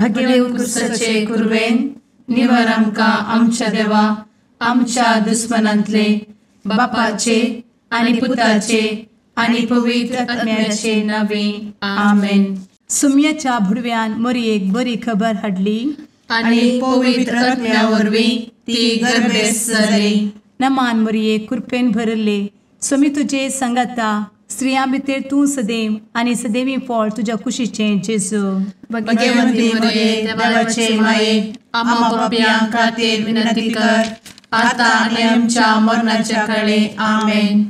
भगेव कुरवेन निवर आमकां आमच्या देवा आमच्या दुस्मनांतले बापाचे आनी पुताचे आनी पवित्र आत्म्याचे नावे आमेन. सुम्याच्या भुडव्यान मोरयेक बरी खबर हाडली आनी पवित्र आत्म्या वरवीं ती गर्भेस्त जाली. नमान मोरये, कृपेन भरले, स्वामी तुजे संगाता, स्त्रियां भितर तूं सदैव आनी सदैवी फळ तुज्या कुशीचें जेजू. भगवंती मोरये, देवाचे माये, आम्हा पापयां खातीर विनंती कर आता आनी आमच्या मरणाच्या काळे. आमेन.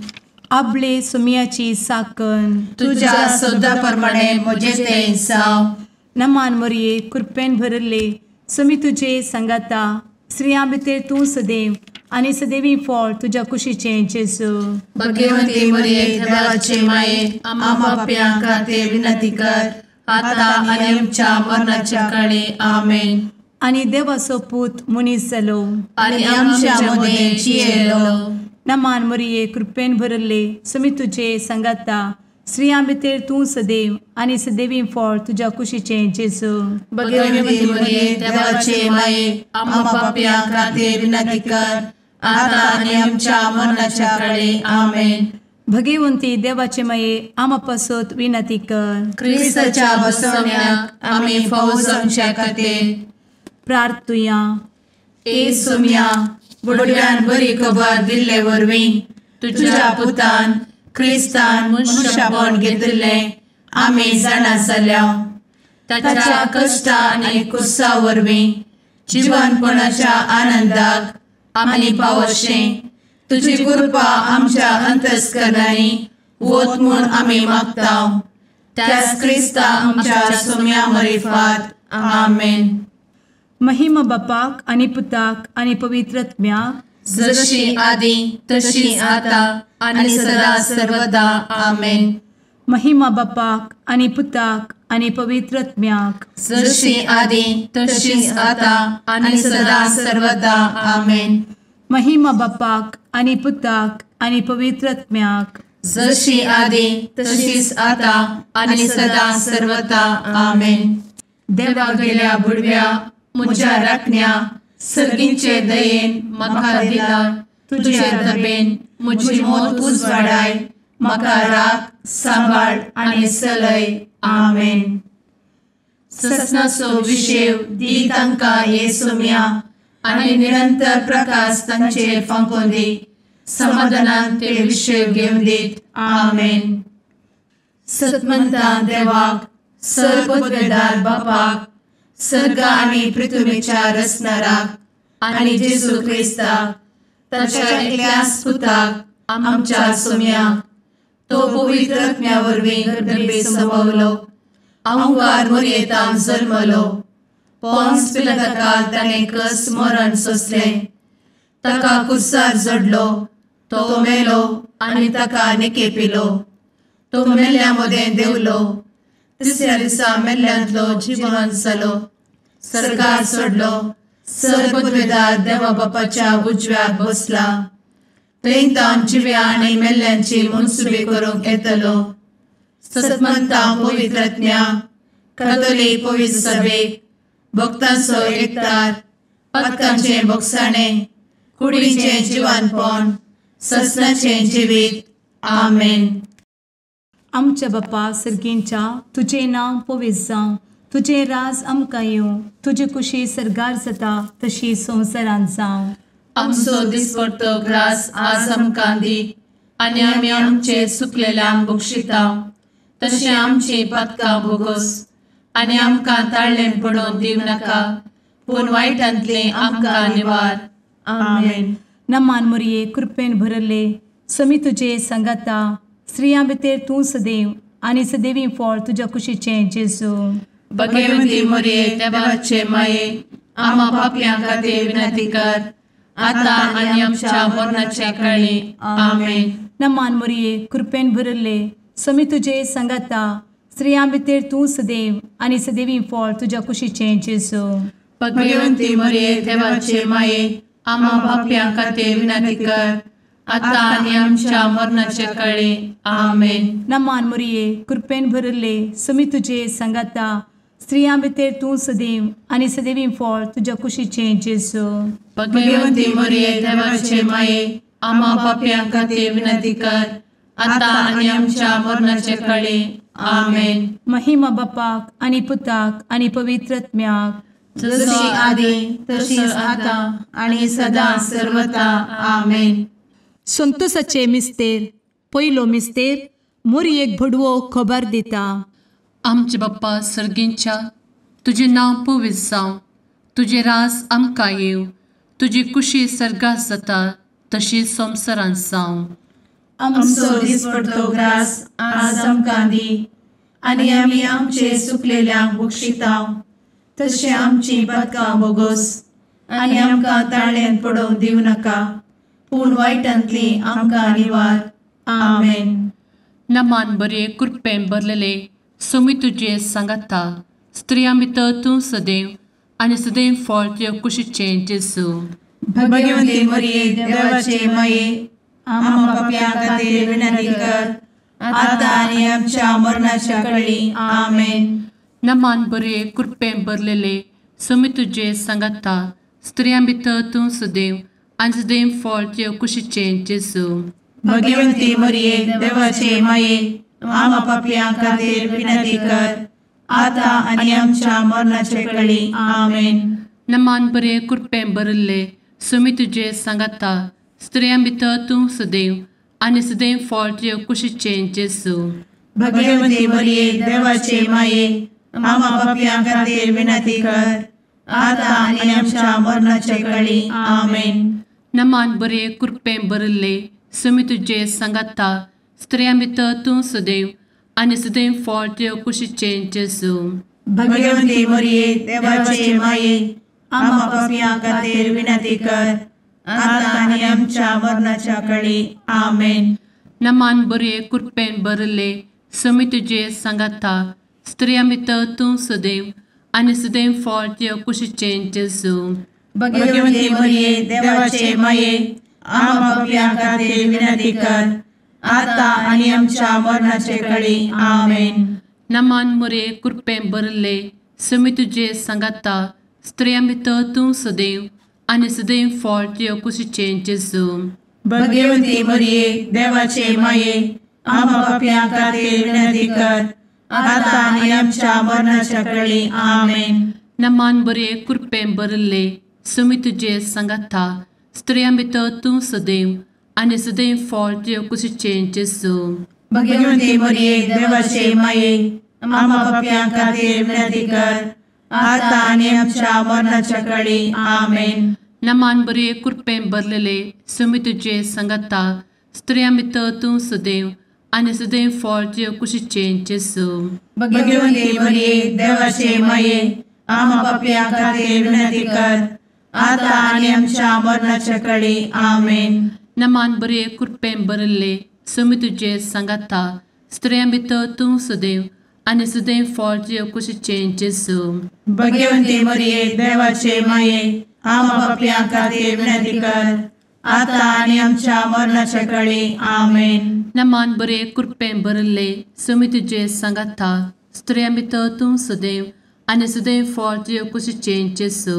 आपले सुम्याची साकन तुज्या सदा प्रमाणे म्हजें तें जावं. नमान मोरये, कृपेन भरले, स्वामी तुजे संगाता, स्त्रियां भितर तूं सदैव आनी सदैवी फळ तुज्या कुशीचें जेजू. भगवंती मोरये, देवाचे माये, आम्हा पापयां खातीर विनंती कर आता आनी आमच्या मरणाच्या काळे. आमेन. आनी देवाचो पूत मनीस जालो आनी आमच्या मदें जियेलो. नमान मोरये, कृपेन भरले, स्वामी तुजे संगाता, स्त्रियां भितर तूं सदैव आनी सदैवी फळ तुज्या कुशीचें जेजू. भगवंती मोरये, देवाचे माये, आम्हा पापयां खातीर विनंती कर आता आनी आमच्या मरणाच्या काळे. आमेन. भगवंती देवाचे माये, आम्हा पासत विनंती कर. क्रिस्ताच्या बसवण्याक आमी फावो जावच्या खातीर प्रार्थुया. ए सुम्या, बुडव्यान बरी खबर दिल्ले वरवीं तुज्या पुतान क्रिस्तान मनशापण घेतिल्लें आमी जाणा जाल्या. ताच्या कश्टा आनी कुसा वरवीं जिवनपणाच्या आनंदाक आमी पावशें तुजी कृपा आमच्या अंतस्करणांनी वत म्हूण आमी मागता. त्याच क्रिस्ता आमच्या सुम्या मरिफात. आमेन. महिमा बापाक आनी पुताक आनी पवित्र आत्म्याक, जशी आदी तशी आता आनी सदा सर्वदा. आमेन. महिमा बापाक आनी पुताक आनी पवित्र आत्म्याक, जशी आदी तशी आता आनी सदा सर्वदा. आमेन. महिमा बापाक आनी पुताक आनी पवित्र आत्म्याक, जशी आदी तशीच आता आनी सदा सर्वदा. आमेन. देवा गेल्या बुडव्या म्हज्या राखण्या सर्गींचे दयेन म्हाका दिला तुजे दबेन म्हजी मोत उजवाडाय, म्हाका राख सांबाळ आनी सलय. आमेन. ससनाचो विशेव दी तांकां हे सुम्या आनी निरंतर प्रकाश तांचेर फांकोवन दी, समाधानान ते विशेव घेवन दीत. आमेन. सतमंता देवाक, सर्वपदवेदार बापाक, सर्ग आनी पृथ्वीच्या रचणाराक आनी जेजू क्रिस्ताक ताच्या एकल्याच पुताक आमच्या सुम्याक, तो पवित्र आत्म्या वरवीं गर्भे संभवलो, अहंकार मोरयेतान जल्मलो, पोन्स पिलाताकाल ताणें कस मरण सोंसलें, ताका कुर्सार जडलो, तो मेलो आनी ताका निकेपिलो, तो मेल्ल्या मदें देंवलो, तिसऱ्या दिसा मेल्ल्यांतलो जिवन जालो, सर्गार सोडलो, सर्वपदवेदार देवा बापाच्या उजव्याक बसला, थंय तावन जिव्या आनी मेल्ल्यांची मनसुबी करूंक येतलो. सतमंता पवित्र आत्म्या, कातोलीक पवित्र सभेक, भक्तांचो एकतार, पातकांचें भोगसाणें, कुडीचें जिवानपण, ससनाचें जिवीत. आमेन. आमच्या बापा सर्गींच्या, तुजें नांव पवित्र जावं, तुजें राज आमकां येवं, तुजी कुशी सर्गार जाता तशी संवसारांत जावं. आमचो दिसपडतो ग्रास आज आमकां दी आनी आमी आमचे सुकलेल्यांक बक्षिता तशें आमची पातकां भोगोस आनी आमकां ताळ्ळें पडोवन दिवं नाका, पूण वायटांतलें आमकां निवार. आमेन. नमान मोरये, कृपेन भरले, स्वामी तुजे संगाता, स्त्रियां भितर तूं सदैव आनी सदैवी फळ तुज्या कुशीचें जेजू. भगवंती मोरये, देवाचे माये, आम्हा पापयां खातीर विनंती कर आता आनी आमच्या मरणाच्या काळी. आमेन. नमान मोरये, कृपेन भरले, स्वामी तुजे संगाता, स्त्रियां भितर तूं सदैव आनी सदैवी फळ तुज्या कुशीचें जेजू. भगवंती मोरये, देवाचे माये, आम्हा पापयां खातीर विनंती कर आता आनी आमच्या मरणाच्या काळी. आमेन. नमान मोरये, कृपेन भरले, स्वामी तुजे संगाता, स्त्रियां भितर तूं सदैव आनी सदैवी फळ तुज्या कुशीचें जेजू। भगवंती मरिये देवाचे माये आम्हा पाप्यां खातीर विनंती कर आतां आनी आमच्या मरणाचे काळी। आमेन। महिमा बापाक आनी पुताक आनी पवित्र आत्म्याक, जशी आदी तशीच आतां आनी सदां सर्वता। आमेन। संतोषाचे मिस्तेर पयलो मिस्तेर मोरयेक भडवो खबर दिता। आमचे बाप्पा सर्गींच्या तुजें नांव पवित्र जावं, तुजें राज आमकां येवं, तुजी कुशी सर्गात जाता तशी संवसारांत जावं। आमचो दिसपडतो ग्रास आज आमकां दी आनी आमी आमचे सुकलेल्यांक बक्षिता तशें आमची पातकां बोगोस आनी आमकां ताळ्यांत पडोवंक दिवं नाका, पूण वायटांतली आमकां निवार। आमेन। नमान बरे कृपेन भरलेले सोमी तुजे सांगाता, स्त्रियां भितर तूं सदैव आनी सदैव फळ तुज्या कुशीचें जेजू। भगवंती मरिये देवाचे माये आम्हा पाप्यां खातीर विनंती कर आतां आनी आमच्या मरणाच्या काळी। आमेन। नमान बरे कृपेन भरलेले सोमी तुजे सांगाता, स्त्रियां भितर तूं सदैव आनी सदैव फळ तुज्या कुशीचें जेजू। भगवंती मरिये देवाचे माये आम्हा पाप्यां खातीर विनंती कर आतां आनी आमच्या मरणाच्या काळी। आमेन। नमान बरे कृपेन भरिल्ले सोमी तुजे सांगाता, स्त्रियां भितर तूं सदैव आनी सदैव फळ तुज्या कुशीचें जेजू। भगवंती मरिये देवाचे माये आम्हा पाप्यां खातीर विनंती कर आतां आनी आमच्या मरणाच्या काळी। आमेन। नमान बरे कृपेन भरिल्ले सोमी तुजे सांगाता, स्त्रियां भितर तूं सदैव आनी सदैव फळ तुज्या कुशीचें जेजू। भगवंती मरिये देवाचे माये आम्हा पाप्यां खातीर विनंती कर आतां आनी आमच्या मरणाच्या काळी। आमेन। नमान बरे कृपेन भरिल्ले सोमी तुजे सांगाता, स्त्रियां भितर तूं सदैव आनी सदैव फळ तुज्या कुशीचें जेजू। भगवंती मरिये देवाचे माये आम्हा पाप्यां खातीर विनंती कर आतां आनी आमच्या मरणाचे काळी। आमेन। नमान मरिये कृपेन भरिल्ले सोमी तुजे सांगाता, स्त्रियां भितर तूं सदैव आनी सदैव फळ तुज्या कुशीचें जेजू। भगवंती मरिये देवाचे माये आम्हा पाप्यां खातीर विनंती कर आतां आनी आमच्या मरणाच्या काळी। आमेन। नमान बरे कृपेन भरिल्ले सोमी तुजे सांगाता, स्त्रियां भितर तूं सदैव आनी सदैव फळ तुज्या कुशीचें जेजू। भगवंती मरिये देवाचे माये आम्हा पाप्यां खातीर विनंती कर आतां आनी आमच्या मरणाच्या काळी। आमेन। नमान बरे कृपेन भरलेले सोमी तुजे सांगाता, स्त्रियां भितर तूं सदैव आनी सदैव फळ तुज्या कुशीचें जेजू। भगवंती मरिये देवाचे माये आम्हा पाप्यां खातीर विनंती कर आतां आनी आमच्या मरणाच्या काळी। आमेन। नमान बरे कृपेन भरिल्ले सोमी तुजे सांगाता, स्त्रियां भितर तूं सदैव आनी सदैव फळ तुज्या कुशीचें जेजू। भगवंती मरिये देवाचे माये आम्हा पाप्यां खातीर विनंती कर आतां आनी आमच्या मरणाच्या काळी। आमेन। नमान बरे कृपेन भरिल्ले सोमी तुजे सांगाता, स्त्रियां भितर तूं सदैव आनी सदैव फळ तुज्या कुशीचें जेजू।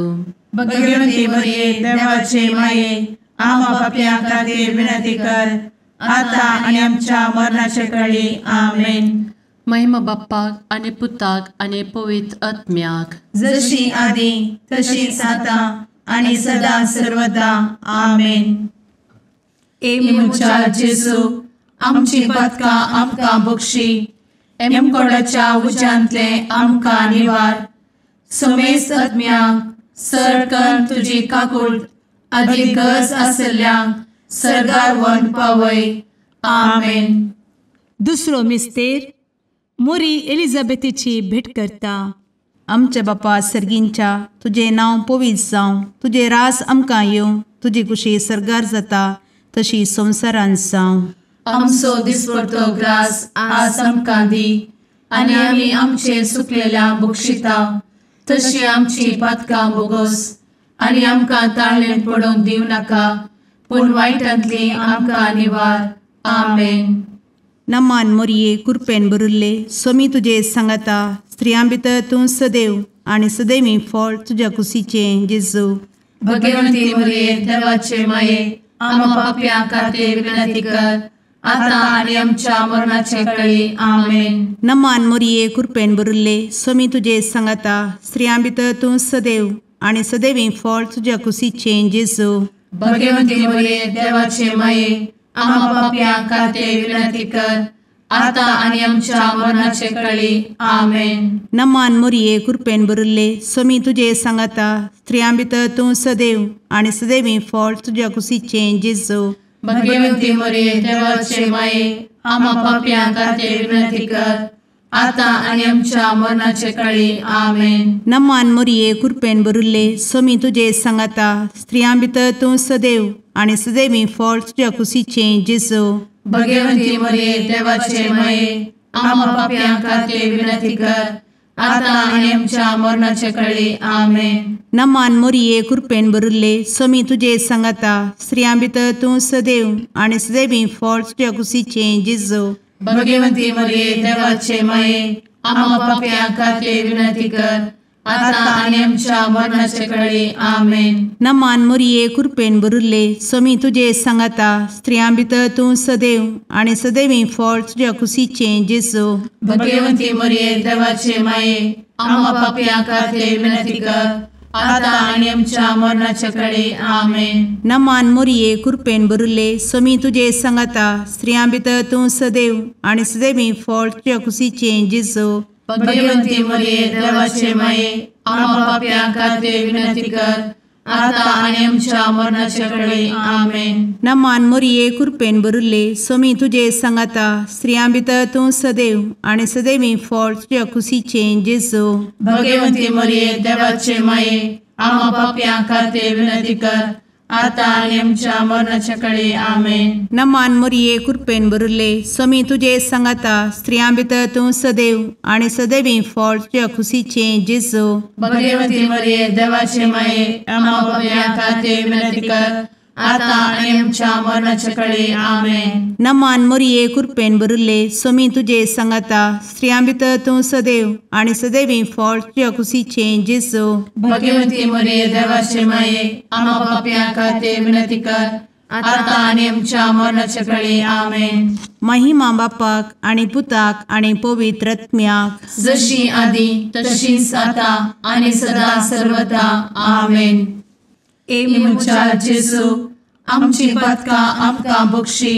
भगवंती मरिये देवाचे माये आम्हा पाप्यां खातीर विनंती कर आतां आनी आमच्या मरणाच्या काळी। आमेन। महिमा बाप्पाक आनी पुताक आनी पवित्र आत्म्याक, जशी आदी तशीच आतां आनी सदां सर्वदा। आमेन। ए म्हज्या जेजू आमची पातकां आमकां बक्षी, एमकोडाच्या उज्यांतले आमकां निवार, समेस्त आत्म्यांक सर तुजी काकूट आदी गरज आसल्ल्यांक सर्गार व्हरून पावय। आमेन। दुसरो मिस्तेर मोरी एलिझाबेथीची भेट करता। आमच्या बापा सर्गींच्या तुजें नांव पवित्र जावं, तुजें रास आमकां येवं, तुजी कुशी सर्गार जाता तशी संवसारांत जावं। आमचो दिसपडतो ग्रास आज आमकां दी आनी आमी आमचे सुकलेल्या बक्षिता तशी आमची पातकां बोगोस आनी आमकां ताळ्ळें पडोवंक दिवं नाका, पूण वायटांतली आमकां निवार। आमेन। नमान मोरये कुरपेन बरुल्ले स्वामी तुजे सांगाता, स्त्रियां भितर तूं सदैव आनी सदैवी फळ तुज्या कुशीचें जेजू। भगवंती मरिये देवाचे माये आम्हा पाप्यां खातीर विनंती कर आता आनी आमच्या मरणाचे वेळी। आमेन। नमान मोरये कृपेन भरिल्ले स्वामी तुजे सांगाता स्त्रियां भितर तूं सदैव आनी सदैवी फळ तुज्या कुशीचें जेजू। भगवंती मरिये देवाचे माये आम्हा पाप्यां खातीर विनंती कर आता आनी आमच्या मरणाचे वेळी। आमेन। नमान मोरये कृपेन भरिल्ले स्वामी तुजे सांगाता स्त्रियां भितर तूं सदैव आनी सदैवी फळ तुज्या कुशीचें जेजू। भगवंती मरिये देवाचे माये आम्हा पाप्यां खातीर विनंती कर आता आनी आमच्या मरणाचे वेळी। आमेन। नमान मोरये कृपेन भरिल्ले स्वामी तुजे सांगाता स्त्रियां भितर तूं सदैव आनी सदैवी फळ तुज्या कुशीचें जेजू। भगवंती मरिये देवाचे माये आम्हा पाप्यां खातीर विनंती कर आता आनी आमच्या मरणाचे वेळी। आमेन। नमान मोरये कृपेन भरिल्ले स्वामी तुजे सांगाता स्त्रियां भितर तूं सदैव आनी सदैवी फळ तुज्या कुशीचें जेजू। भगवंती मरिये देवाचे माये आम्हा पाप्यां खातीर विनंती कर आता आनी आमच्या मरणाचे वेळी। आमेन। नमान मोरये कृपेन भरिल्ले स्वामी तुजे सांगाता स्त्रियां भितर तूं सदैव आनी सदैवी फळ तुज्या कुशीचें जेजू। भगवंती मरिये देवाचे माये आम्हा पाप्यां खातीर विनंती कर आता आनी आमच्या मरणाचे वेळी। आमेन। नमान मोरये कृपेन भरिल्ले स्वामी तुजे सांगाता स्त्रियां भितर तूं सदैव आनी सदैवी फळ तुज्या कुशीचें जेजू। भगवंती मरिये देवाचे माये आम्हा पाप्यां खातीर विनंती कर आता आनी आमच्या मरणाचे वेळी। आमेन। नमान मोरये कृपेन भरिल्ले स्वामी तुजे सांगाता स्त्रियां भितर तूं सदैव आनी सदैवी फळ तुज्या कुशीचें जेजू। भगवंती मरिये देवाचे माये आम्हा पाप्यां खातीर विनंती कर आता आनी आमच्या मरणाचे वेळी। आमेन। नमान मोरये कृपेन भरिल्ले स्वामी तुजे सांगाता स्त्रियां भितर तूं सदैव आनी सदैवी फळ तुज्या कुशीचें जेजू। भगवंती मरिये देवाचे माये आम्हा पाप्यां खातीर विनंती कर आता आनी आमच्या मरणाचे वेळी। आमेन। नमान मोरये कृपेन भरिल्ले स्वामी तुजे सांगाता स्त्रियां भितर तूं सदैव आनी सदैवी फळ तुज्या कुशीचें जेजू। भगवंती मरिये देवाचे माये आम्हा पाप्यां खातीर विनंती कर आता आनी आमच्या मरणाचे वेळी। आमेन। महिमा बापाक आनी पुताक आनी पवित्र आत्म्याक जशी आदी तशीच आता आनी सदा सर्वदा। आमेन। ए म्हज्या जेजू आमची पातकां आमकां बक्षी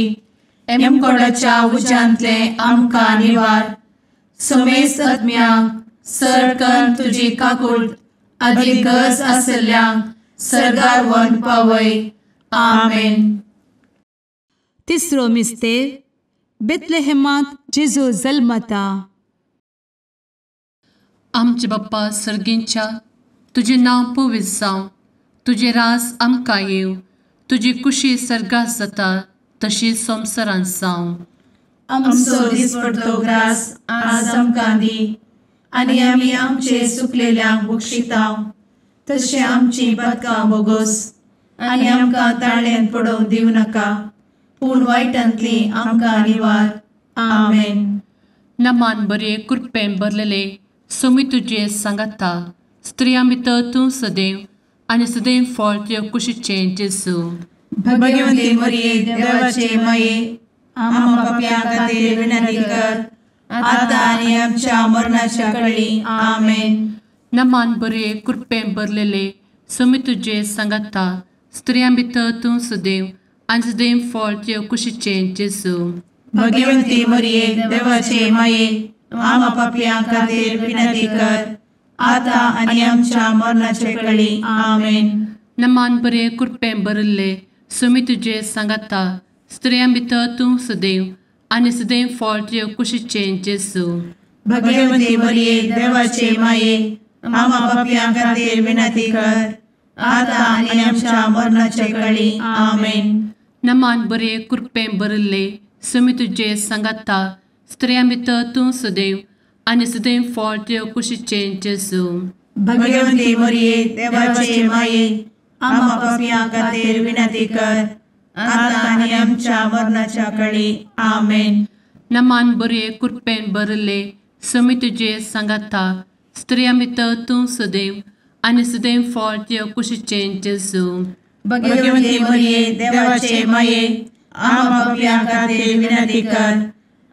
एमकोडाच्या उज्यांतले आमकां निवार समेस्त आत्म्यांक सरकन तुजी काकूट आदी गरज आशिल्ल्यांक सर्गार व्हरून पावय। आमेन। तिसरो मिस्तेर बेथलेहेमांत जेजू जल्मता। आमचे बाप्पा सर्गींच्या तुजें नांव पवित्र जावं, तुजें राज आमकां येवं, तुजी कुशी सर्गात जाता तशी संवसारांत जावं। आमचो दिसपडतो ग्रास आज आमकां दी आनी आमी आमचे सुकलेल्यांक बक्षिता तशें आमची पातकां बोगोस आनी आमकां ताळ्यान पडोवंक दिवं नाका पूण वायटांतली आमकां निवार। आमेन। नमान बरे कृपेन भरलेले स्वामी तुजे सांगाता स्त्रियां भितर तूं सदैव आनी सदैव फळ तुज्या कुशीचें जेजू। भगवंती मरिये देवाचे माये आम्हा पाप्यां खातीर विनंती कर आता आनी आमच्या मरणाच्या वेळी। आमेन। नमान बरे कृपेन भरलेले स्वामी तुजे सांगाता स्त्रियां भितर तूं सदैव आनी सदैव फळ तुज्या कुशीचें जेजू। भगवंती मरिये देवाचे माये आम्हा पाप्यां खातीर विनंती कर आता आनी आमच्या मरणाचे वेळी। आमेन। नमान बरे कृपेन भरिल्ले स्वामी तुजे सांगाता स्त्रियां भितर तूं सदैव आनी सदैव फळ तुज्या कुशीचें जेजू। भगवंती मरिये देवाचे माये आम्हा पाप्यां खातीर विनंती कर आता आनी आमच्या मरणाचे वेळी। आमेन। नमान बरे कृपेन भरिल्ले स्वामी तुजे सांगाता स्त्रियां भितर तूं सदैव आनी सदैव फळ तुज्या कुशीचें जेजू। भगवंती मरिये देवाचे माये आम्हा पाप्यां खातीर विनंती कर आता आनी आमच्या मरणाच्या वेळी। आमेन। नमान बरे कृपेन भरिल्ले समी तुजे सांगाता स्त्रियां भितर तूं सदैव आनी सदैव फळ तुज्या कुशीचें जेजू. भगवती मरिये देवाचे माये आम्हा पाप्यां खातीर विनंती कर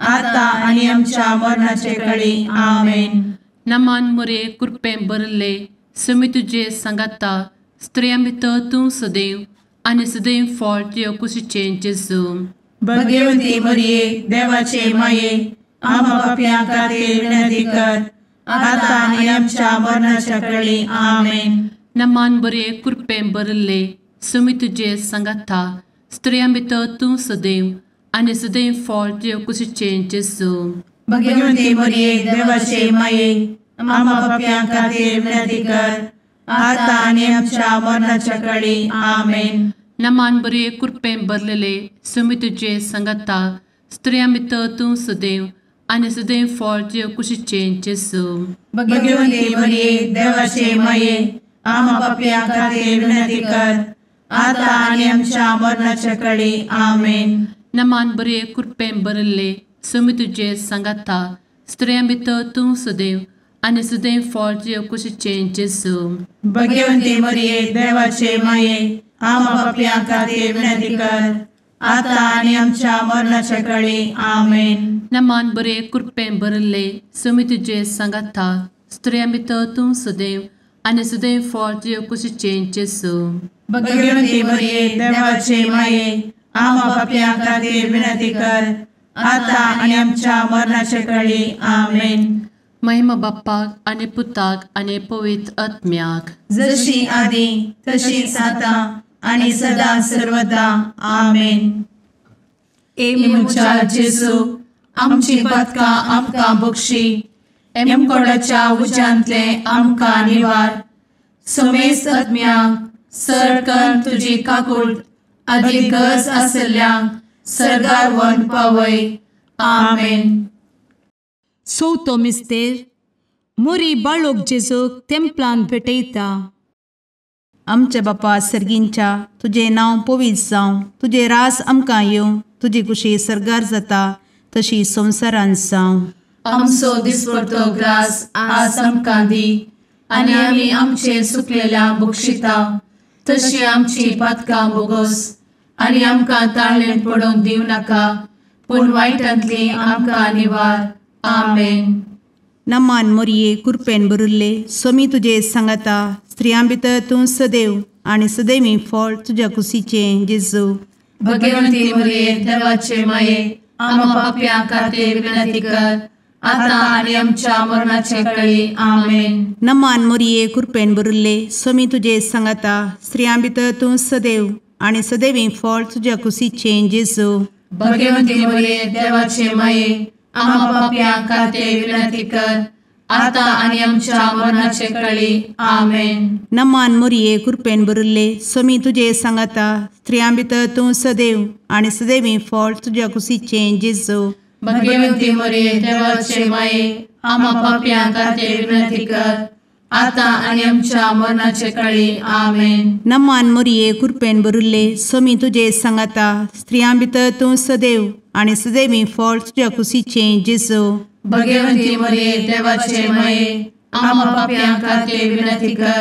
आता आनी आमच्या मरणाचे कळी. आमेन. नमान मोरये कृपेन भरिल्ले समी तुजे सांगाता स्त्रियां भितर तूं सदैव आनी सदैव फळ तुज्या कुशीचें जेजू. भगवती मरिये देवाचे माये आम्हा पाप्यां खातीर विनंती कर आता आनी आमच्या मरणाच्या कळी. आमेन. नमान बरे कृपेन भरिल्ले समी तुजे सांगाता स्त्रियां भितर तूं सदैव आनी सदैव फळ तुज्या कुशीचें जेजू. भगवती मरिये देवाचे माये आम्हा पाप्यां खातीर विनंती कर आता आनी आमच्या मरणाच्या कळी. आमेन. नमान बरे कृपेन भरलेले समी तुजे सांगाता स्त्रियां भितर तूं सदैव आनी सदैव फळ तुज्या कुशीचें जेजू. भगवती मरिये देवाचे माये आम्हा पाप्यां खातीर विनंती कर आता आनी आमच्या मरणाच्या कळी. आमेन. नमान बरे कृपेन भरिल्ले समी तुजे सांगाता स्त्रियां भितर तूं सदैव आनी सदैव फळ तुज्या कुशीचें जेजू. भगवती मरिये देवाचे माये आम्हा पाप्यां खातीर विनंती कर आता आनी आमच्या मरणाच्या कळी. आमेन. नमान बरे कृपेन भरिल्ले समी तुजे सांगाता स्त्रियां भितर तूं सदैव आनी सदैव फळ तुज्या कुशीचें जेजू. भगवती मरिये देवाचे माये आम्हा पाप्यां खातीर विनंती कर आता आनी आमच्या मरणाच्या कळी. आमेन. महिमा बाप्पाक आनी पुताक आनी पवित्र आत्म्याक, जशी आदी तशीच आता आनी सदा सर्वदा. आमेन. ए म्हज्या जेजू आमची पातकां आमकां बक्षी, एमकोडाच्या उज्यांतले आमकां निवार, समेस्त आत्म्यांक सरकन तुजी काकूट आदी गरज आसल्ल्यांक सर्गार व्हरून पावय. आमेन. चवथो मिस्तेर मोरी बाळोक जेजूक तेंपलान भेटयता. आमच्या बापा सर्गींच्या तुजें नांव पवित्र जावं, तुजें राज आमकां येवं, तुजी कुशी सर्गार जाता तशी संवसारांत जावं. आमचो दिसपडतो ग्रास आज आमकां दी आनी आमी आमचे सुकलेल्या बक्षिता तशी आमची पातकां बोगोस आनी आमकां ताळेन पडोवंक दिवं नाका पूण वायटांतली आमकां निवार. आमेन. नमान मोरये कृपेन भरिल्ले स्वामी तुजे सांगाता स्त्रियां भितर तूं सदैव आनी सदैवी फळ तुज्या कुशीचें जेजू. भगवंती मोरये देवाचे माये आम्हा पाप्यां खातीर विनंती कर आता आनी आमच्या मरणाचे कळी. आमेन. नमान मोरये कृपेन भरिल्ले स्वामी तुजे सांगाता स्त्रियां भितर तूं सदैव आनी सदैवी फळ तुज्या कुशीचें जेजू. भगवंती मोरये देवाचे माये आम्हा पाप्यां खातीर विनंती कर आता आनी आमच्या मरणाचे कळी. आमेन. नमान मोरये कृपेन भरिल्ले स्वामी तुजे सांगाता स्त्रियां भितर तूं सदैव आनी सदैवी फळ तुज्या कुशीचें जेजू. भगवंती मोरये देवाचे माये आम्हा पाप्यां खातीर विनंती कर आता आनी आमच्या मरणाचे कळी. आमेन. नमान मोरये कृपेन भरिल्ले स्वामी तुजे सांगाता स्त्रियां भितर तूं सदैव आनी सदैवी फळ तुज्या कुशीचें जेजू. भगवंती मोरये देवाचे माये आम्हा पाप्यां खातीर विनंती कर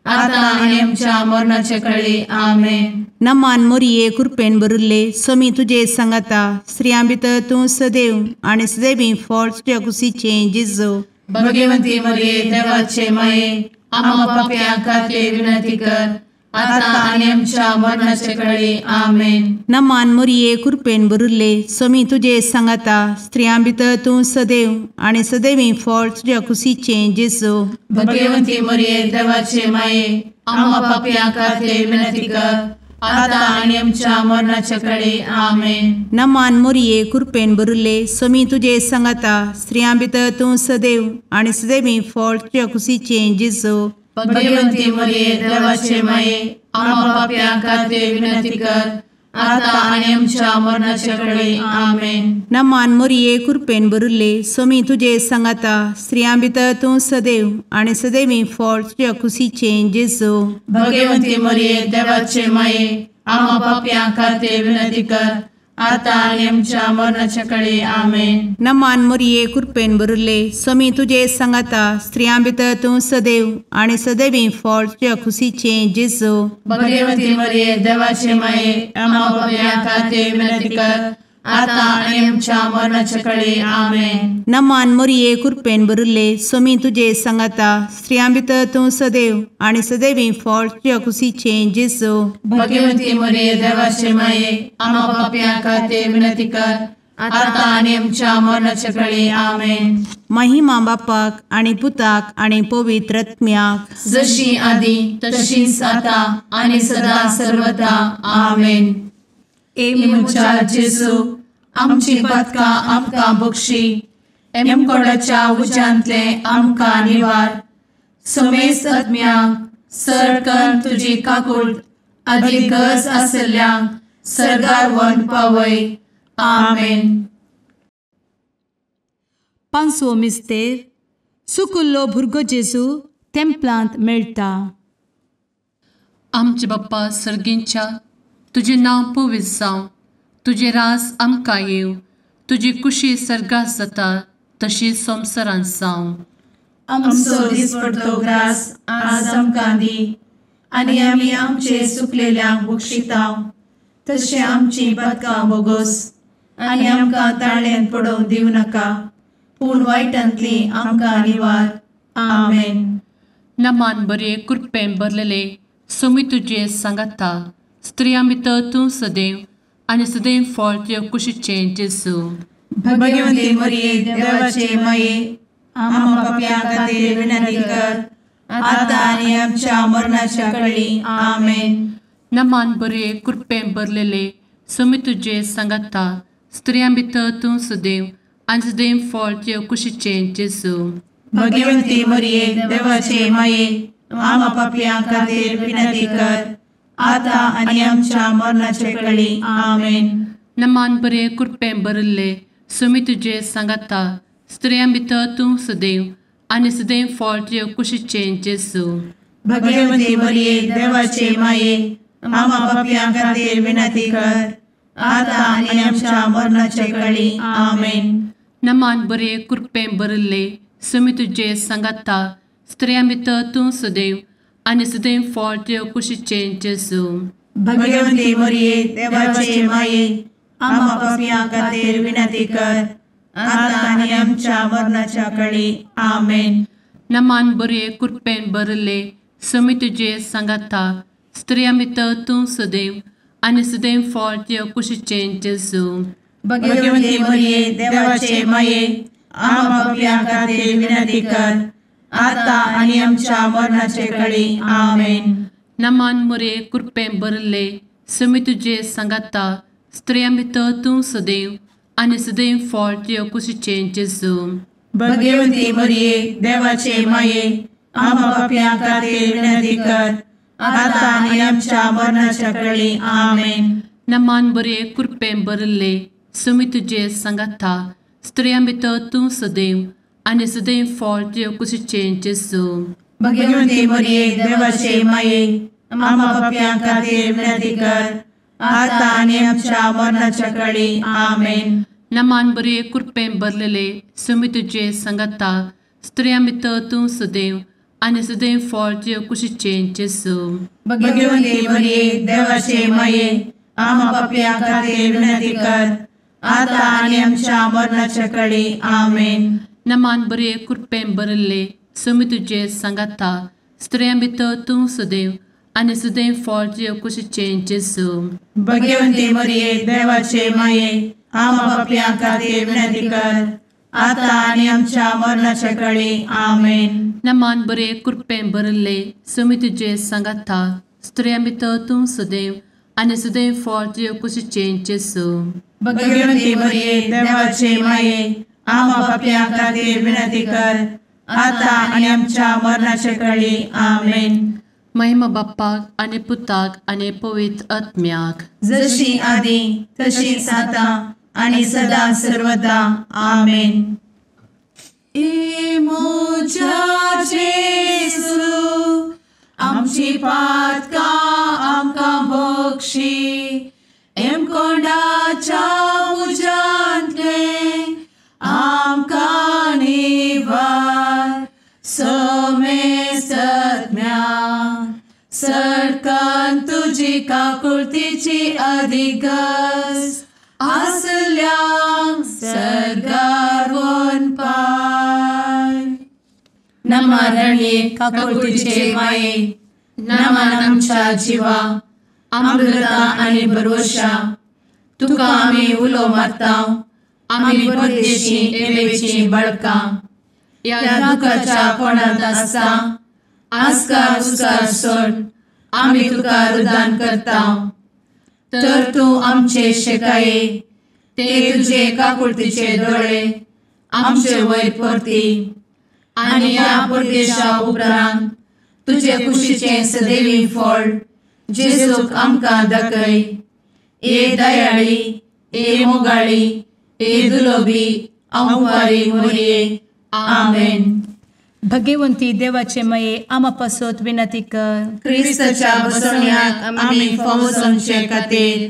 आता आनी आमच्या मरणाचे कळी. आमेन. नमान मोरये कृपेन भरिल्ले स्वामी तुजे सांगाता स्त्रियां भितर तूं सदैव आनी सदैवी फळ तुज्या कुशीचें जेजू. भगवंती मोरये देवाचे माये आम्हा पाप्यां खातीर विनंती कर आता आनी आमच्या मरणाचे कळी. आमेन. नमान मोरये कृपेन भरिल्ले स्वामी तुजे सांगाता स्त्रियां भितर तूं सदैव आनी सदैवी फळ तुज्या कुशीचें जेजू. भगवंती मोरये देवाचे माये आम्हा पाप्यां खातीर विनंती कर आता आनी आमच्या मरणाचे कळी. आमेन. नमान मोरये कृपेन भरिल्ले स्वामी तुजे सांगाता स्त्रियां भितर तूं सदैव आनी सदैवी फळ तुज्या कुशीचें जेजू. भगवंती मोरये देवाचे माये आम्हा पाप्यां खातीर विनंती कर आता आनी आमच्या मरणाचे कळी. आमेन. नमान मोरये कृपेन भरिल्ले स्वामी तुजे सांगाता स्त्रियां भितर तूं सदैव आनी सदैवी फळ तुज्या कुशीचें जेजू. भगवंती मोरये देवाचे माये आम्हा पाप्यां खातीर विनंती कर आतां आनी आमच्या मरणाच्या कळे. आमेन. नमान मोरये कृपेन भरिल्ले, स्वामी तुजे सांगाता, स्त्रियां भितर तूं सदैव आनी सदैवी फळ तुज्या खुशीचें जेजू. भगवती मरिये देवाचे माये, आम्हा पाप्यां खातीर विनंती कर, आतां आनी आमच्या मरणाच्या कळे. आमेन. नमान मोरये कृपेन भरिल्ले, स्वामी तुजे सांगाता, स्त्रियां भितर तूं सदैव आनी सदैवी फळ तुज्या खुशीचें जेजू. भगवती मरिये देवाचे माये, आम्हा पाप्यां खातीर विनंती कर, आतां आनी आमच्या मरणाच्या कळे. आमेन. महिमा बापाक आनी पुताक आनी पवित्र आत्म्याक, जशी आदी तशीच आतां आनी सदा सर्वदा. आमेन. ए म्हज्या जेजू, आमची पातकां आमकां बक्षी, एमकोडाच्या उज्यांतले आमकां निवार, समेस्त आत्म्यांक सरकन तुजी काकूट आदी गरज आशिल्ल्यांक सर्गार व्हरून पावय. आमेन. पांचवो मिस्तेर, सुकुल्लो भुरगो जेजू तेंपलांत मेळटा. आमचे बाप्पा सर्गींच्या, तुजें नांव पवित्र जावं, तुजें राज आमकां येवं, तुजी कुशी सर्गात जाता तशी संवसारांत जावं. आमचो दिसपडतो ग्रास आज आमकां दी, आनी आमी आमचे सुकलेल्यांक बक्षिता तशें आमची पातकां बोगोस, आनी आमकां ताळ्यांत पडोवंक दिवं नाका, पूण वायटांतली आमकां निवार. आमेन. नमान बरे कृपेन भरलेले, स्वामी तुजे सांगाता, स्त्रियां भितर तूं सदैव आनी सदैव फळ तुज्या कुशीचें जेजू. भगवती मरिये देवाचे माये, आम्हा पाप्यां खातीर विनंती कर, आतां आनी आमच्या मरणाच्या कळी. आमेन. नमान बरे कृपेन भरलेले, स्वामी तुजे सांगाता, स्त्रियां भितर तूं सदैव आनी सदैव फळ तुज्या कुशीचें जेजू. भगवती मरिये देवाचे माये, आम्हा पाप्यां खातीर विनंती कर, आतां आनी आमच्या मरणाचे कळी. आमेन. नमान बरे कृपेन भरिल्ले, स्वामी तुजे सांगाता, स्त्रियां भितर तूं सदैव आनी सदैव फळ तुज्या कुशीचें जेजू. भगवती मरिये देवाचे माये, आम्हा पाप्यां खातीर विनंती कर, आतां आनी आमच्या मरणाचे कळी. आमेन. नमान बरे कृपेन भरिल्ले, स्वामी तुजे सांगाता, स्त्रियां भितर तूं सदैव आनी सदैव फळ तुज्या कुशीचें जेजू. भगवती मरिये देवाचे माये, आम्हा पाप्यां खातीर विनंती कर, आतां आनी आमच्या मरणाच्या कळी. आमेन. नमान बरे कृपेन भरिल्ले, स्वामी तुजे सांगाता, स्त्रियां भितर तूं सदैव आनी सदैव फळ तुज्या कुशीचें जेजू. भगवती मरिये देवाचे माये, आम्हा पाप्यां खातीर विनंती कर, आतां आनी आमच्या मरणाचे कळी. आमेन. नमान मरिये कृपेन भरिल्ले, स्वामी तुजे सांगाता, स्त्रियां भितर तूं सदैव आनी सदैव फळ तुज्या कुशीचें जेजू. भगवती मरिये देवाचे माये, आम्हा पाप्यां खातीर विनंती कर, आतां आनी आमच्या मरणाच्या कळी. आमेन. नमान बरे कृपेन भरिल्ले, स्वामी तुजे सांगाता, स्त्रियां भितर तूं सदैव आनी सदैव फळ तुज्या कुशीचें जेजू. भगवती मरिये देवाचे माये, आम्हा पाप्यां खातीर विनंती कर, आतां आनी आमच्या मरणाच्या कळी. आमेन. नमान बरे कृपेन भरलेले, स्वामी तुजे सांगाता, स्त्रियां भितर तूं सदैव आनी सदैव फळ तुज्या कुशीचें जेजू. भगवती मरिये देवाचे माये, आम्हा पाप्यां खातीर विनंती कर, आतां आनी आमच्या मरणाच्या कळी. आमेन. नमान बरे कृपेन भरिल्ले, स्वामी तुजे सांगाता, स्त्रियां भितर तूं सदैव आनी सदैव फळ तुज्या कुशीचें जेजू. भगवती मरिये देवाचे माये, आम्हा पाप्यां खातीर विनंती कर, आतां आनी आमच्या मरणाच्या कळी. आमेन. नमान बरे कृपेन भरिल्ले, स्वामी तुजे सांगाता, स्त्रियां भितर तूं सदैव आनी सदैव फळ तुज्या कुशीचें जेजू. भगवती मरिये देवाचे माये, आम्हा पाप्यां खातीर विनंती कर, आतां आनी आमच्या मरणाच्या कळी. आमेन. महिमा बाप्पाक आनी पुताक आनी पवित्र आत्म्याक, जशी आदी तशीच आतां आनी सदा सर्वदा. आमेन. ए म्हज्या जेजू, आमची पातकां आमकां बक्षी, एमकोंडाच्या तुजी काकुळतीची अधिगस आसल्यांक सर्गार वनपाय. नमा रणये काकुळतीचे माये, नमन आमच्या जिवा, अमृता आनी भरवशा, तुका आमी उलो मारता, आमी परदेशी एवेची बळकां, ह्या दुखाच्या कोणांत आसता आस्कार उस्कार सोड आमी तुका रुदान करता. तर तूं आमचे शेकाये ते तुजे काकुळतीचे दोळे आमचे वयर परती आनी ह्या परदेशा उपरांत तुजे कुशीचें सदैवी फळ जेजूक आमकां दाखय. ए दयाळी, ए मोगाळी, ए दुलोबी अंवारी मोरये. आमेन. भगवंती देवाचे मये आमा पासत विनंती कर. क्रिस्ताच्या बसवण्याक आमी फावो जावचे खातीर.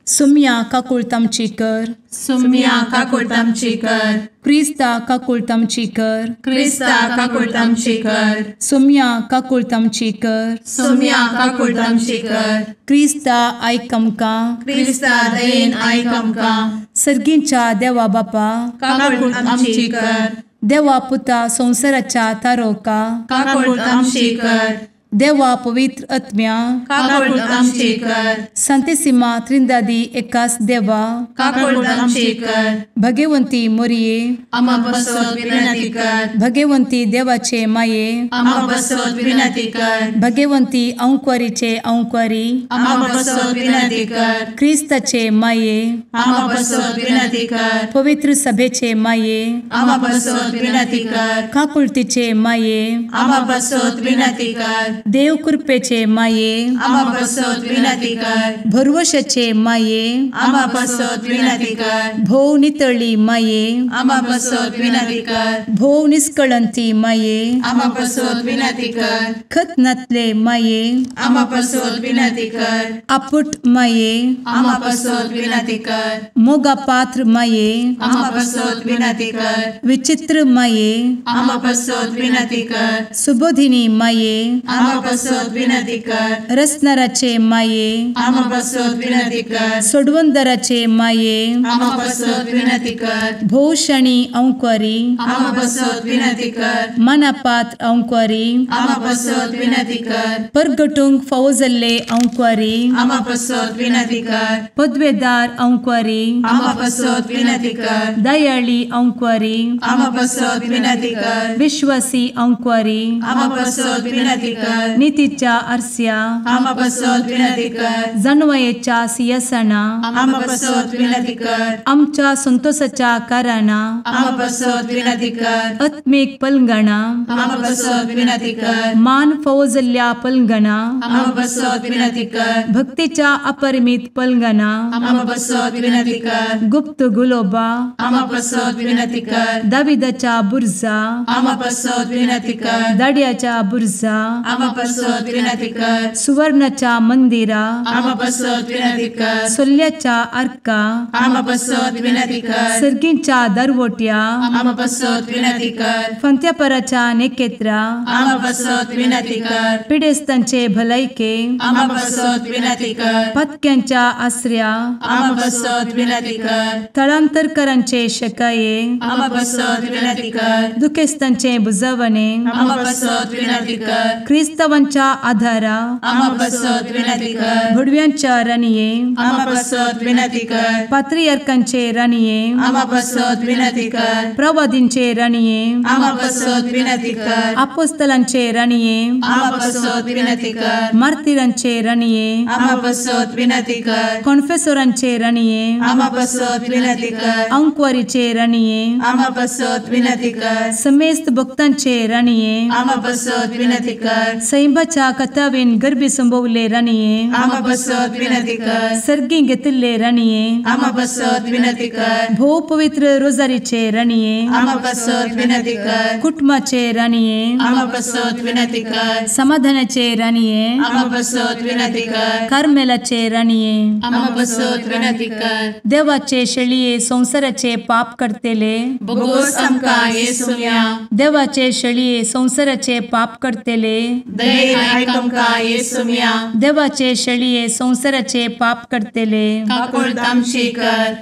सुम्या काकुळत आमची कर. सुम्या काकुळत आमची कर. क्रिस्ता काकुळत आमची कर. क्रिस्ता काकुळत आमची कर. सुम्या काकुळत आमची कर. सुम्या काकुळत आमची कर. क्रिस्ता आयक आमकां. क्रिस्ता दयेन आयक आमकां. सर्गींच्या देवा बापा काकुळत आमची कर. देवा पुता संवसाराच्या तारोका काकुळत आमची कर. देवा पवित्र आत्म्या काकुळत आमची कर. संतेसिमा त्रिंदादी एकास देवा काकुळत आमची कर. भगवंती मोरये आमा पासत विनंती कर. भगवंती देवाचे माये आमा पासत विनंती कर. भगवंती अंकुरीचे अंकुरी आमा पासत विनंती कर. क्रिस्ताचे माये आमा पासत विनंती कर. पवित्र सभेचे माये आमा पासत विनंती कर. काकुळतीचे माये आमा पासत विनंती कर. देव कृपेचे माये आमा पासत विनंती कर. भरवशाचे माये आमा पासत विनंती कर. भोव नितळी माये आमा पासत विनंती कर. भोव निष्कळंती माये आमा पासत विनंती कर. खत नातले माये आमा पासत विनंती कर. आपुट माये आमा पासत विनंती कर. मोगा पात्र माये आमा पासत विनंती कर. विचित्र माये आमा पासत विनंती कर. सुबोधिनी माये आमा पासत विनंती कर. रसनाराचे माये आमा पासत विनंती कर. सोडवंदराचे माये आमा पासत विनंती कर. भोवशणी अंकुरी आमा पासत विनंती कर. मनापात्र अंकुरी आमा पासत विनंती कर. परगटूंक फावो जाल्ले अंकुरी आमा पासत विनंती कर. पदवेदार अंकुरी आमा पासत विनंती कर. दयाळी अंकुरी आमा पासत विनंती कर. विश्वासी अंकुरी आमा पासत विनंती कर. नितीच्या आरस्या आमा पासत विनंती कर. जानवयेच्या सिंहासना आमा पासत विनंती कर. आमच्या संतोषाच्या कारणा आमा पासत विनंती कर. आत्मीक पलंगणा आमा पासत विनंती कर. मान फावो जाल्ल्या पलंगणा आमा पासत विनंती कर. भक्तीच्या अपरिमित पलंगणा आमा पासत विनंती कर. गुप्त गुलोबा आमा पासत विनंती कर. दाविदाच्या बुर्जा आमा पासत विनंती कर. दाड्याच्या बुर्जा आमा पासत विनंती कर. सुवर्णाच्या मंदिरा आमा पासत विनंती कर. सोल्ल्याच्या आर्का आमा पासत विनंती कर. सर्गींच्या दरवट्या आमा पासत विनंती कर. फंत्यापराच्या नेकेत्रा आमा पासत विनंती कर. पिडेस्तांचे भलायके आमा पासत विनंती कर. पत्क्यांच्या आसऱ्या आमा पासत विनंती कर. थळांतरकरांचे शकाये आमा पासत विनंती कर. दुखेस्तांचे बुजवणे आमा पासत विनंती कर. क्रिस्तावांच्या आधारा आमा पासत विनंती कर. भुडव्यांच्या राणये आमा पासत विनंती कर. पात्रियार्कांचे राणये आमा पासत विनंती कर. प्रवादींचे राणये आमा पासत विनंती कर. आपोस्तलांचे राणये आमा पासत विनंती कर. मार्तिरांचे राणये आमा पासत विनंती कर. कॉन्फेसोरांचे राणये आमा पासत विनंती कर. अंकुवारीचे राणये आमा पासत विनंती कर. समेस्त भक्तांचे राणये आमा पासत विनंती कर. सैंबाच्या कथावेन गर्भी संभवले राणये आमा पासत विनंती कर. सर्गी घेतिल्ले राणये आमा पासत विनंती कर. भोव पवित्र रोजारीचे राणये आमा पासत विनंती कर. कुटुंबाचे राणये आमा पासत विनंती कर. समाधानाचे राणये आमा पासत विनंती कर. कार्मेलाचे राणये आमा पासत विनंती कर. देवाचे शेळये संवसाराचे पाप करतेले बोगोस आमकां येसुया. देवाचे शेळये संवसाराचे पाप करतेले दयेन आयक आमकां येसुम्या। देवाचे शेळये संवसाराचे पाप करतले काकुळट आमची कर।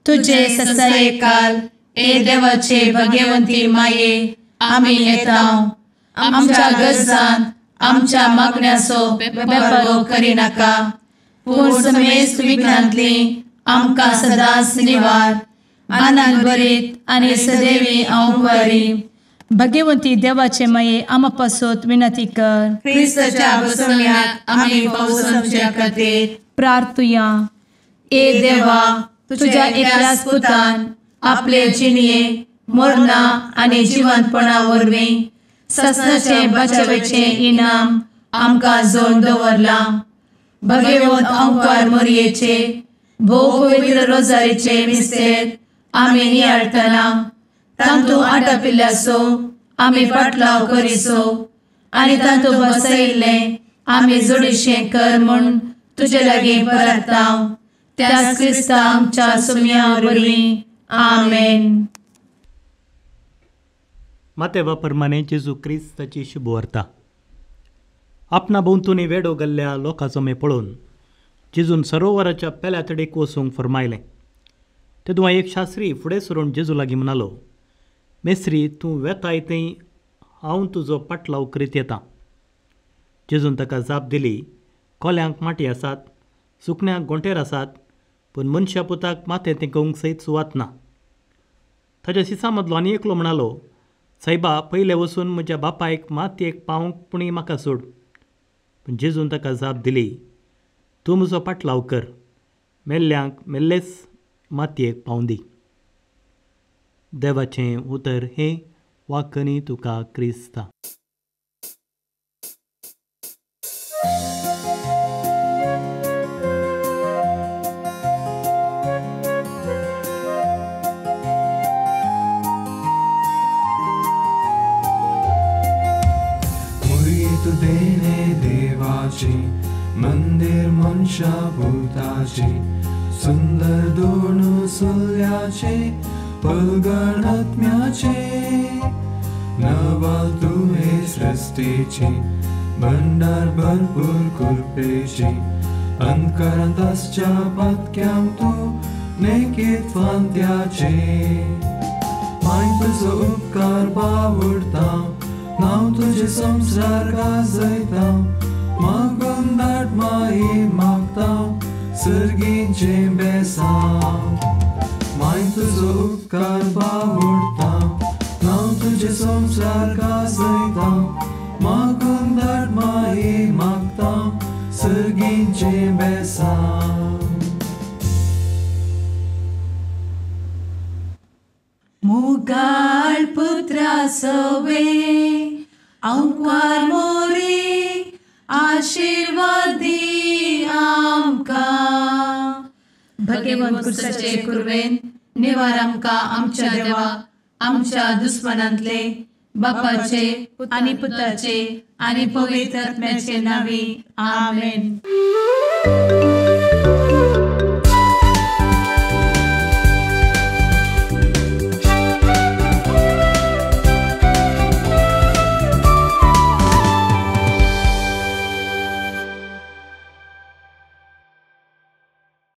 तुजे ससायेकाल ए देवाचे भगवंती माये आमी येता आमच्या गरजान आमच्या मागण्याचो बेपर्वो करिनाका पूण समेस्त विघ्नांतली आमकां सदांच निवार। आनंद भरीत आनी सदैवी अंवकारी भगवंती देवाचे माये आमा पासत विनंती कर। क्रिस्ताच्या बसवण्याक आमी पावसाच्या खातीर प्रार्थुया। ए देवा तुझ्या एकल्याच पुतान आपले जिणये मरणा आनी जिवंतपणा वरवीं ससनाचे बचावेचे इनाम आमकां जोडून दवरलां। भगवंत अंकार मोरयेचे भोव पवित्र रोजारीचे मिस्तेर आमी नियाळटना तांतू आटापिल्ल्याचो आमी पाटलाव करिसो आनी तांतू बसयिल्लें आमी जोडीशें कर म्हूण तुजे लागीं परता त्याच क्रिस्ता आमच्या सुम्या वरवीं आमेन। मातेवा प्रमाणे जेजू क्रिस्ताची शुभवार्ता। आपणा भोंवतणी वेडो गेल्ल्या लोकांचो मे पळोवन जेजून सरोवराच्या पेल्या तडेक वचूंक फरमायलें। तेदूं एक शास्त्री फुडें सरून जेजू लागीं म्हणालो, मेस्त्री तूं वेताय थंय हांव तुजो पाटलाव करीत येता। जेजून ताका जाप दिली, कोल्यांक माटी आसात, सुकण्यांक गोंटेर आसात, पूण मनशा पुताक माथें तेंकोवंक सयत सुवात ना। ताच्या सिसा मदलो आनी एकलो म्हणालो, सायबा पयलें वचून म्हज्या बापायक मातयेक पावंक पुणी म्हाका सोड। पूण जेजून ताका जाप दिली, तूं म्हजो पाटलाव कर, मेल्ल्यांक मेल्लेच मातयेक पावूं दी। देवाचें उतर हें वाकनी तुका क्रिस्ता। देवाची मंदिर मनशा भूताची सुंदर दोन सुल्याचे पलगण आत्म्याचे नवाल तुवे सृष्टीची भंडार भरपूर कृपेची अंतकरांत आसच्या पातक्यांक तूं नेकीत फांत्याचे माय तुजो उपकार बावडता नांव तुजें संवसार गाजयता मागून धाड माये मागता सर्गीचें बेसांव माय तुजो उपकार बावडता नांव तुजें संवसार गाजयता मागून धाड माये मागता सर्गीचें बेसांव। मुगाळ पुत्रा सवे अंकार मोरे आशीर्वादी आमकां। भगवंत क्रिस्ताचे कुर्वेन निवार आमकां आमच्या देवा आमच्या दुस्मनांतले बापाचे आनी पुताचे आनी पवित्र आत्म्याचे नांवी आमेन।